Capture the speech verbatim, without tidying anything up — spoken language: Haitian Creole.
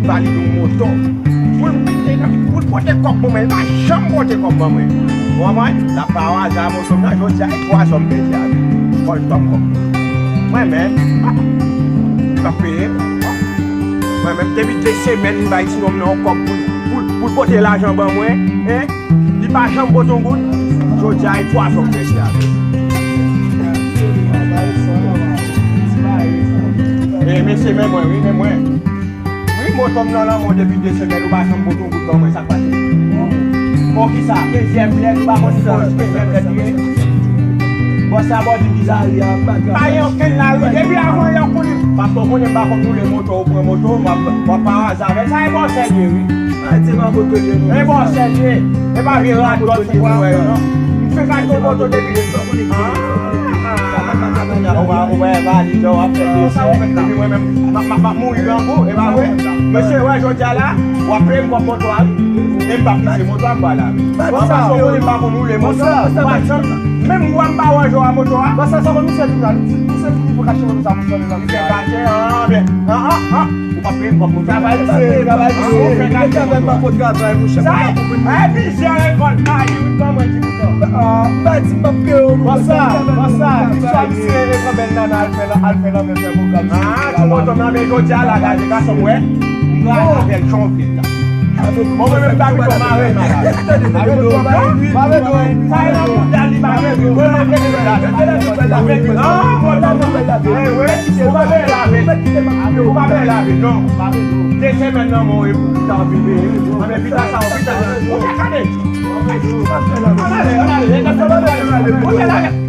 Valide yon moto. Pou l pote kòb pou mwen, li pa janm pote kòb ban mwen. Ou konprann? L ap pa aza, moso m nan, jodi a, e twa zò m pèdi a. Fò l ban m kòb. Mwen menm, ah, li p ap peye. Mwen menm, depi de semèn, m bay ti nonm nan yon kòb pou, pou, pou l pote lajan ban mwen, en. Li pa janm pote yon goud. Jodi a, e twa zò m pèdi a. E, mesye, men mwen, wi, men mwen. Wi, moto m nan lanmò depi de semèn, ou pa janm pote yon goud ban mwen, sa k pase? Bon, kisa? Dezyèm lèt, ou pa konn ki bòs dezyèm lèt li ye? Bòs sa ba w di kisa? Pa gen okenn lari. Depi avan yè ou konnen. Paske ou konnen m pa konn woule moto, ou pran moto, w ap, w ap pa aza avè l. Sa e bòs li ye, wi. E bòs li ye. E pa vye radòt ou wè yo, non. M fè kado moto depi de tan. Ah, ah, ah, ah, ah, ah, ou wè, ou wè, valiz, w ap fè desè. Epi mwen menm, m ap, m ap, m ap mouri grangou, e pa vre? Mesye, wè, jodi a la, w ap peye m kòb moto a, wi. E m p ap pise moto a, m pa la, wi. Bon, sa, paske w konnen m pa konn woule moto, m pa janm, menm bwa m pa wè jò a moto a. Bon, sa, sa konn misye vin la, misye vin pou kache moto sa, misye vin la. Misye kache, ah, ben, ah, ah, ah. Ou pa peye m kòb moto. Travay misye, travay misye. Travay pa ko travay, monchè. Sa, e plizyè rekòt, a, di wi, ban mwen di wi. M pa di m p ap peye w, non. Bon sa, bon sa, ki swa misye e pran bèl nana al fè, al fè lanmè fè pwogram. Ah, ti moto m nan, men jodi a la, gade, gason m wè, m pral avè l chonfle la. Bon, mwen menm, m pa pito mare, malad. Mare do, mare do. Sa e nan bouda li, mare do. Mwen, m ap mete l la. Non, mwen, non, non. Eh, wi, ou pa bezwen lave. Ou pa bezwen lave, non. De semèn nan, mwen, ou ta anvi peye. Anben, pita sa, pita sa. Ou te kade. Ann ale, ann ale. Ou te lave.